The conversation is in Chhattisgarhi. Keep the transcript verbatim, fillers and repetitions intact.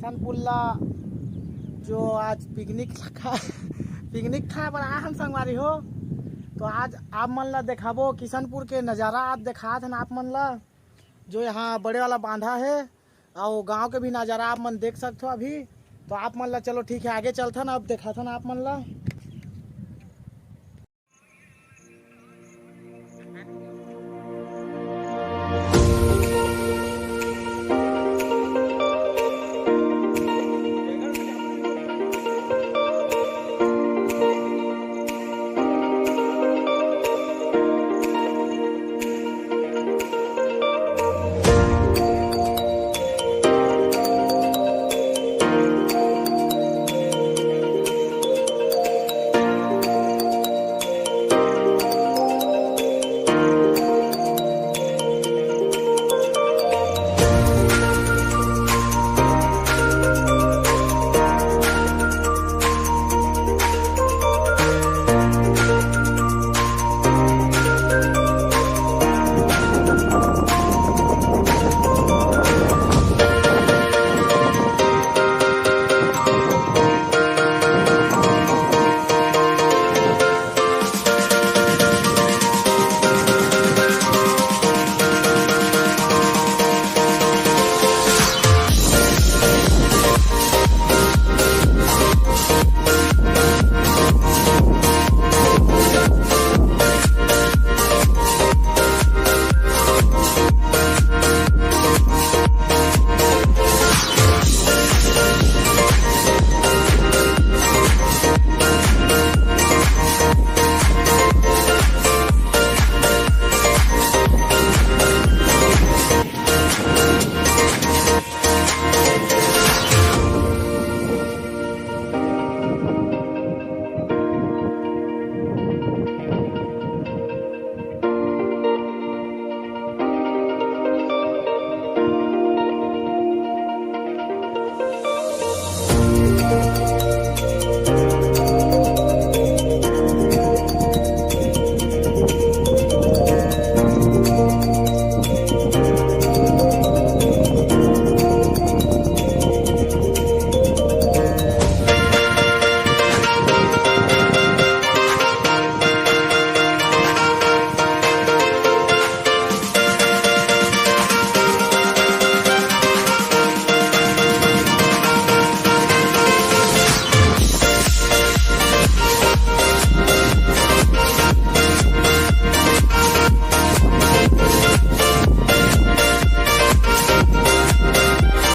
किशनपुर ला जो आज पिकनिक खा पिकनिक खाए बर आए हन संगवारी हो। तो आज आप मन ला देखाबो किशनपुर के नजारा, आज देखात हन आप मन ला जो यहाँ बड़े वाला बांधा है और गांव के भी नजारा आप मन देख सकथो अभी। तो आप मन ला चलो ठीक है आगे चलथन, अब देखाथन आप मन ला।